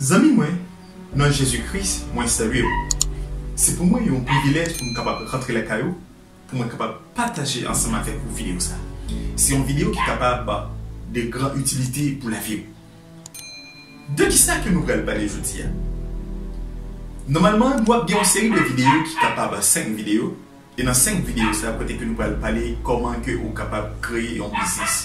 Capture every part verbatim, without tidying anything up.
Zanmi mwen, nan Jezi Kris, mwen salye w. Se pou mwen yon privilèj pou m kapab rantre lakay ou, pou mwen kapab pataje ansanm avèk ou videyo sa. Se yon videyo ki kapab de gran itilite pou lavi w. De kisa ke nou pral pale jodi a? Nòmalman, nou ap gen yon seri de videyo ki kapab senk videyo. E nan senk videyo sa, kote ke nou pral pale kòman ke ou kapab kreye yon biznis.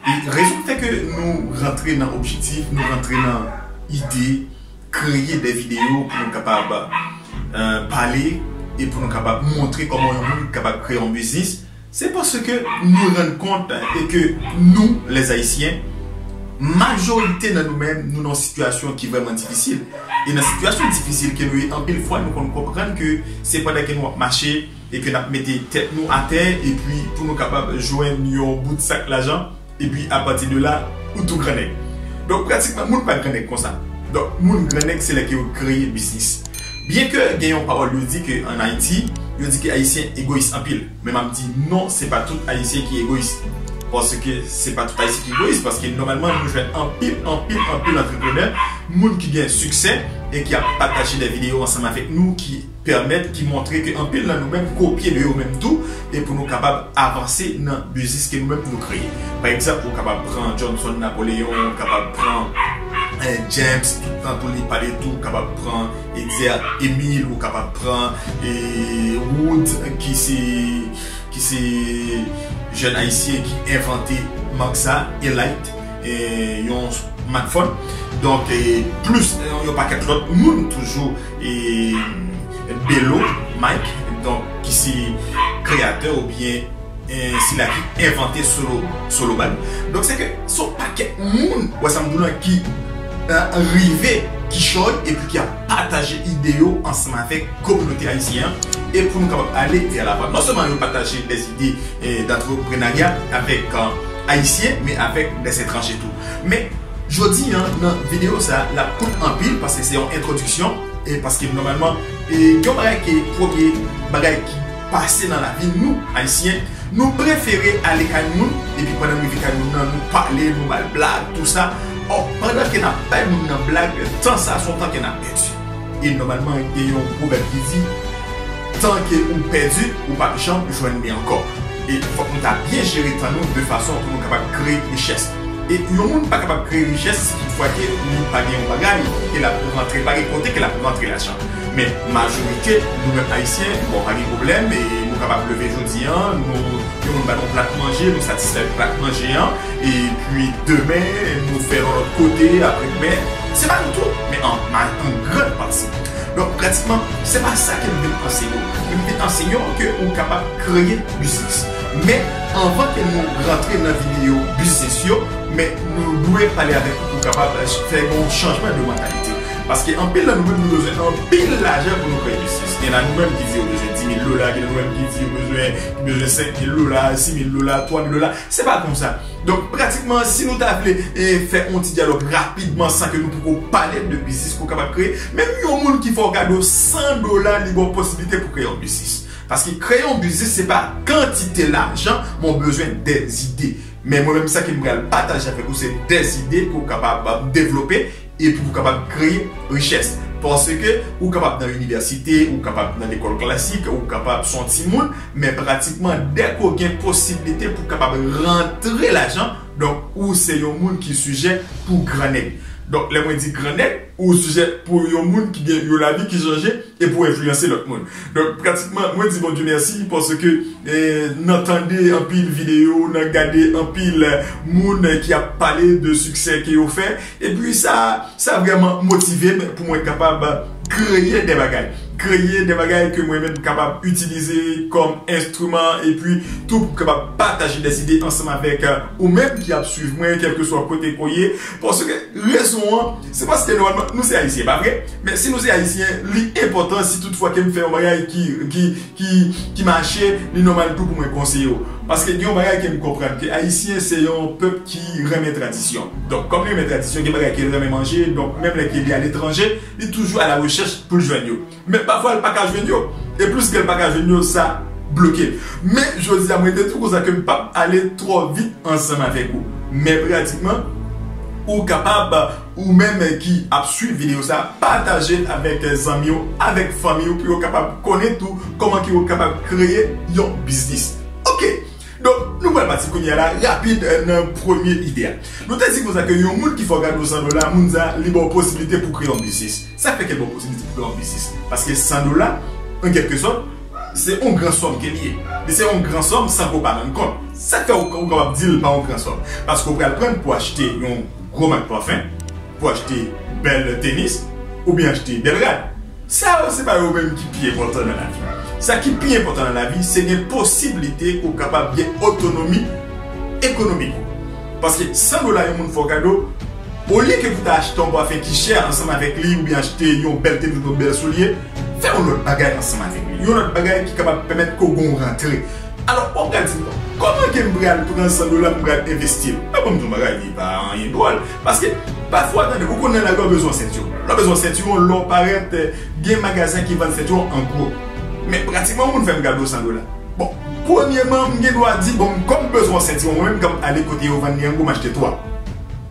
E rezon k fè ke nou rantre nan objektif, nou rantre nan ide, kreye de videyo pou nou kapab, euh, pale e pou nou kapab montre kòman yon moun kapab kreye yon biznis, se paske nou rann kont e ke nou, les Haïtiens, majorite nan nou menm, nou nan yon sitiyasyon ki vrèman difisil. E nan sitiyasyon difisil ke nou ye, anpil fwa nou konn konprann ke se pandan ke nou ap mache e ke n ap mete tèt nou atè, epi pou nou kapab jwenn yon bout sak lajan, epi apati de la, ou tou grannèg. Donk, pratikman, moun pa grannèg konsa. Donk, moun grannèg, se lè ke yo kreye biznis. Byen ke gen yon pawòl yo di ke ann Ayiti, yo di ke Ayisyen egoyis anpil. Men m ap di non, se pa tout Ayisyen ki egoyis. Paske se pa tout Ayisyen ki egoyis, paske nòmalman, nou jwenn anpil, anpil, anpil antreprenè, moun ki gen siksè e ki ap pataje de videyo ansanm avèk nou, ki pèmèt, ki montre ke anpil nan nou menm kopye de yo menm tou, e pou nou kapab avanse nan biznis ke nou menm nou kreye. Pa egzanp, ou kapab pran Johnson Napoléon, ou kapab pran, eh, James, tout tan tou li pale tou, ou kapab pran Etzer Emile, ou kapab pran, eh, Wood, ki se, ki se jèn ayisyen ki envante mak sa, Elite, eh, yon smartphone. Donk, eh, plis, eh, yon pakèt lòt moun toujou, eh, Bello Mike, donk, ki se kreyatè oubyen, eh, sila ki envante Solo, Solo Bag. Donk, se ke se yon pakèt moun, wè sa m di w lan, ki, eh, rive kichòy epi ki ap pataje ide yo ansanm avèk kominote ayisyen an, e pou nou kapab ale vè lavan. Non sèlman yo pataje de ide, eh, d'antreprenarya avèk, eh, ayisyen, men avèk de etranje tou. Men, jodi a, nan videyo sa, l ap kout anpil, paske se yon entwodiksyon, e paske nòmalman, e yon bagay ke premye bagay ki pase nan lavi nou, ayisyen, nou prefere ale kay moun, epi pandan nou rive kay moun nan, nou pale, nou ba l blag, tou sa. Ò, pandan ke n ap bay moun nan blag, tan sa, se yon tan ke n ap pèdi. E nòmalman, gen yon pwovèb ki di, tan ke ou pèdi, ou p ap janm jwenn li ankò. E fòk nou ta byen jere tan nou de fason pou nou kapab kreye richès. E yon moun pa kapab kreye richès si toutfwa ke li pa gen yon bagay ke l ap rantre, pa gen kote ke l ap rantre lajan. Men majorite nou menm ayisyen, bon, pa gen pwoblèm, e nou kapab leve jodi a, nou, yon moun ba nou plat manje, nou satisfè ak plat manje an, epi demen, nou fè yon lòt kote, apre demen, se pa nou tout, men an, an gran pati. Donk, pratikman, se pa sa ke m vin anseye w. M vin anseye w ke ou kapab kreye biznis. Men, anvan ke nou rantre nan videyo biznis yo, men nou dwe pale avèk ou pou kapab fè yon chanjman de mantalite. Paske anpil nan nou menm, nou bezwen anpil lajan pou nou kreye biznis. Gen nan nou menm ki di yo bezwen dis mil dola, gen nan nou menm ki di yo bezwen, ki bezwen senk mil dola, sis mil dola, twa mil dola. Se pa konsa. Donk, pratikman, si nou ta vle, eh, fè yon ti dyalòg rapidman san ke nou poko pale de biznis ke w kapab kreye, menm yon moun ki fè w kado san dola, li ba w posiblite pou kreye yon biznis. Paske kreye yon biznis, se pa kantite lajan, men w bezwen de zide. Men mwen menm, sa ke m pral pataje avèk ou, se de zide ke w kapab, euh, devlope epi pou w kapab kreye richès. Paske ou kapab nan inivèsite, ou kapab nan lekòl klasik, ou kapab se yon timoun, men pratikman, dèke w gen posiblite pou w kapab rantre lajan, donk, ou se yon moun ki sijè pou grannèg. Donk, lè mwen di grannèg, ou sijè pou yon moun ki gen yon lavi ki chanje e pou enfliyanse lòt moun. Donk, pratikman, mwen di Bondye mèsi paske, eh, nan tande anpil videyo, nan gade anpil, eh, moun ki ap pale de siksè ke yo fè, epi sa, sa vrèman motive m pou mwen kapab kreye de bagay. Kreye de bagay ke mwen menm kapab itilize kòm enstriman, epi tou pou kapab pataje de zide ansanm avèk, eh, ou menm ki ap swiv mwen, kèlkeswa kote ke w ye. Paske rezon an, se paske nòmalman nou se Ayisyen, pa vre? Men si nou se Ayisyen, li enpòtan si toutfwa ke m fè yon bagay ki, ki, ki, ki mache, li nòmal tou pou mwen konseye w. Paske gen yon bagay ke m konprann, ke Ayisyen se yon pèp ki renmen tradisyon. Donk, kòm li renmen tradisyon, gen bagay ke l renmen manje, donk, menm lè ke li aletranje, li toujou a la rechèch pou l jwenn yo. Men pafwa, l pa ka jwenn yo. E plis ke l pa ka jwenn yo, sa bloke l. Men, jodi a, mwen te di w konsa ke m p ap ale twò vit ansanm avèk ou. Men, pratikman, Ou kapab, ou menm ki ap swiv videyo sa, pataje l avèk zanmi w, avèk fanmi w, pou yo kapab konnen tou kòman ke yo kapab kreye yon biznis. Ok, donk nou pral pati kounye a la, rapid, nan premye ide a. Nou te di konsa ke yon moun ki fè w kado san dola, moun sa, li ba w posiblite pou kreye yon biznis. Sa fè ke l ba w posiblite pou kreye yon biznis? Paske san dola, an kèlke sòt, se yon gran sòm ke li ye. Li se yon gran sòm san ke w pa rann kont. Sa k fè ou, ou kapab di l pa yon gran sòm? Paske w pral pran l pou achte yon gwo mak pafen, pou achte bèl tenis, oubyen achte bèl rad. Sa yo, se pa yo menm ki pi enpòtan nan lavi. Sa ki pi enpòtan nan lavi, se gen posiblite ou kapab gen otonomi ekonomik ou. Paske san dola yon moun fè w kado, olye ke pou ta achte yon pafen ki chè ansanm avèk li, oubyen achte yon bèl tenis, yon bèl soulye, fè yon lòt bagay ansanm avèk li. Yon lòt bagay ki kapab pèmèt ke w gen yon rantre. Alò, w ap gade di m, kòman ke m pral pran san dola pou m pral envesti l? Mwen, ban m di yon bagay, li pa anyen dwòl. Paske, pafwa, tande, ou konn nan lari, w bezwen sentiwon. Lè w bezwen sentiwon, lè w parèt, gen magazen ki vann sentiwon an gwo. Men pratikman, yon moun fè m kado san dola. Bon, premyeman, m gen dwa di, bon, kòm m bezwen yon sentiwon, mwen menm, m kapab ale kote yo vann li an gwo, m achte twa.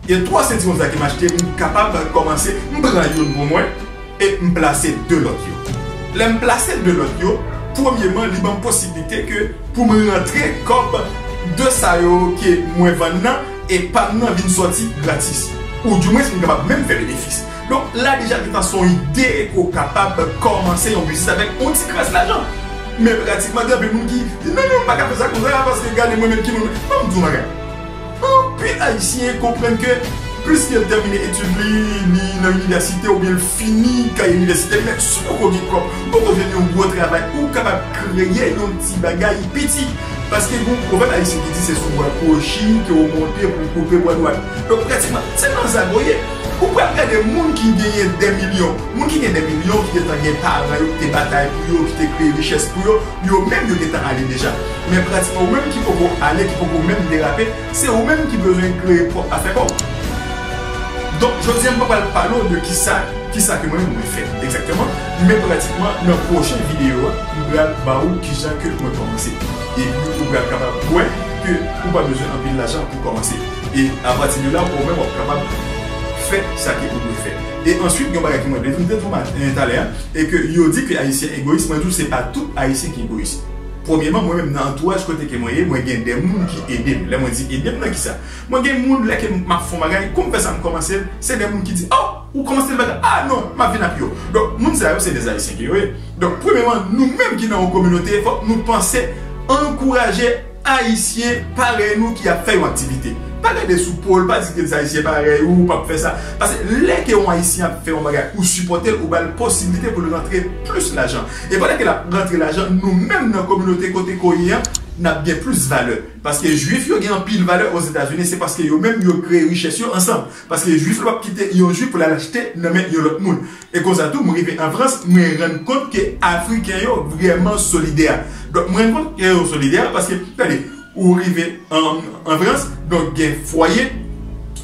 E twa sentiwon sa ke m achte, m kapab kòmanse, m pran youn pou mwen, e m plase de lòt yo. Lè m plase de lòt yo, premyeman, li ban m posiblite ke pou m rantre kòb de sa yo ke mwen vann nan, e pa m nan vin sòti gratis. Oudimwens, m kapab menm fè benefis. Donk, la deja, gentan se yon ide ke w kapab kòmanse yon biznis avèk yon ti kras lajan. Men pratikman, gen anpil moun ki di, "Non, non, m pa ka fè sa konsa, paske gade mwen menm ki moun." Ban m di w yon bagay. Anpil Ayisyen konprann ke plis ke l tèmine etid li, li nan inivèsite oubyen l fini kay inivèsite, men si w poko gen kòb, ou poko jwenn yon gwo travay, ou kapab kreye yon ti bagay piti. Paske gen yon pwovèb ayisyen ki di se sou bwa kwochi ke w monte pou w koupe bwa dwat. Donk, pratikman, se nan zago ye. Ou pral gade moun ki genyen dè milyon. Moun ki gen dè milyon, ki gentan gen paran yo, ki te batay pou yo, ki te kreye richès pou yo, yo menm yo gentan ale deja. Men pratikman, ou menm ki poko ale, ki poko menm derape, se ou menm ki bezwen kreye pwòp afè pa w. Donk, jodi a, m pa pral pale w de kisa, kisa ke mwen, mwen fè egzakteman, men pratikman, nan pwochen videyo a, m pral ba w kijan ke mwen kòmanse. Epi, ou pral kapab wè ke ou pa bezwen anpil lajan pou kòmanse. E apati de la, ou menm, w ap kapab fè sa ke ou dwe fè. E answit, yon bagay ke mwen vle di, m te di w maten, talè a, e ke yo di ke Ayisyen egoyis, mwen di w se pa tout Ayisyen ki egoyis. Premyeman, mwen menm nan antouraj kote ke mwen ye, mwen gen de moun ki ede m. Lè mwen di ede m nan kisa? Mwen gen moun, lè ke m ap fè yon bagay, kou m fè sa m kòmanse l, se de moun ki di, "Oh, ou kòmanse l bagay? Ah non, m ap vin ak yo." Donk, moun sa yo, se de Ayisyen ke yo ye. Donk, premyeman, nou menm ki nan yon kominote, fòk nou panse ankouraje Ayisyen parèy nou ki ap fè yon aktivite. Pa gade sou po l, pa di ke se Ayisyen parèy ou, ou p ap fè sa. Paske lè ke yon Ayisyen ap fè yon bagay, ou sipòte l, ou ba l posiblite pou l rantre plis lajan. E pandan ke l ap rantre lajan, nou menm nan kominote kote ke w ye an, n ap gen plis valè. Paske Jwif yo gen anpil valè Ozetazini, se paske yo menm yo kreye richès yo ansanm. Paske Jwif la p ap kite yon Jwif pou l al achte nan men yon lòt moun. E konsa tou, mwen rive an Frans, mwen rann kont ke Afriken yo vrèman solidè. Donk, mwen rann kont ke yo solidè paske, gade, ou rive an, an Frans, donk gen fwaye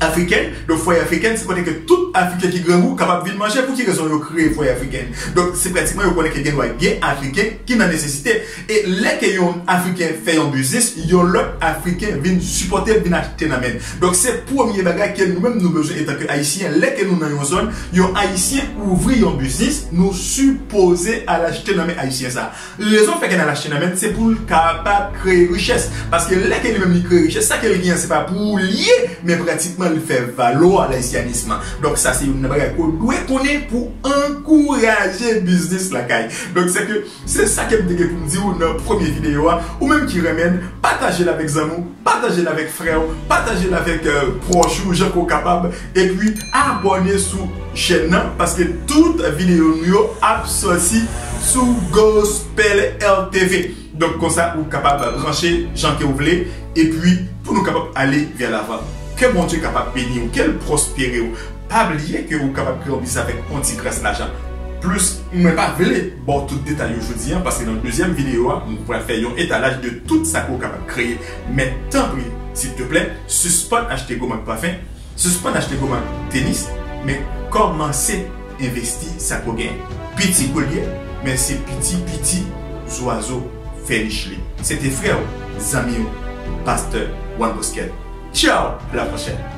afriken. Donk, fwaye afriken, se kote ke tout Afriken ki grangou kapab vin manje. Pou ki rezon yo kreye fwaye afriken? Donk, se pratikman yo konnen ke gen dwa gen Afriken ki nan nesesite. E lè ke yon Afriken fè yon biznis, yon lòt Afriken vin sipòte l, vin achte nan men l. Donk, se premye bagay ke nou menm nou bezwen, etanke Ayisyen, lè ke nou nan yon zòn, yon Ayisyen ouvri yon biznis, nou sipoze al achte nan men Ayisyen sa. Rezon fè ke n al achte nan men l, se pou l kapab kreye richès. Paske lè ke li menm li kreye richès, sa ke l genyen, se pa pou li ye, men pratikman li fè valoir layisyanism. Donk, sa se youn nan bagay ke w dwe konnen pou ankouraje biznis lakay. Donk, se ke Se sa ke m te gen pou m di w nan premye videyo a. Ou menm ki renmen l, pataje l avèk zanmi w, pataje l avèk frè w, pataje l avèk, euh, pwòch ou, jan ke w kapab. Epi, abòne sou chèn nan, paske tout videyo nou yo ap sòti sou Gospel L T V. Donk, konsa, ou kapab branche jan ke w vle, epi pou nou kapab ale vè lavan. Ke Bondye kapab beni w, ke l pwospere w. Pa bliye ke ou kapab kreye yon biznis avèk yon ti kras lajan. Plis, mwen pa vle ba w tout detay yo jodi a, paske nan dezyèm videyo a, mwen pral fè yon etalaj de tout sa ke w kapab kreye. Men tanpri, silteplè, sispann achte gwo mak pafen, sispann achte gwo mak tenis, men kòmanse envesti sa ke w genyen. Piti kou l ye, men se piti, piti zwazo fè nich li. Se te frè w, zanmi w, pastè Juan Bosquet. Tchaw, la pwochèn.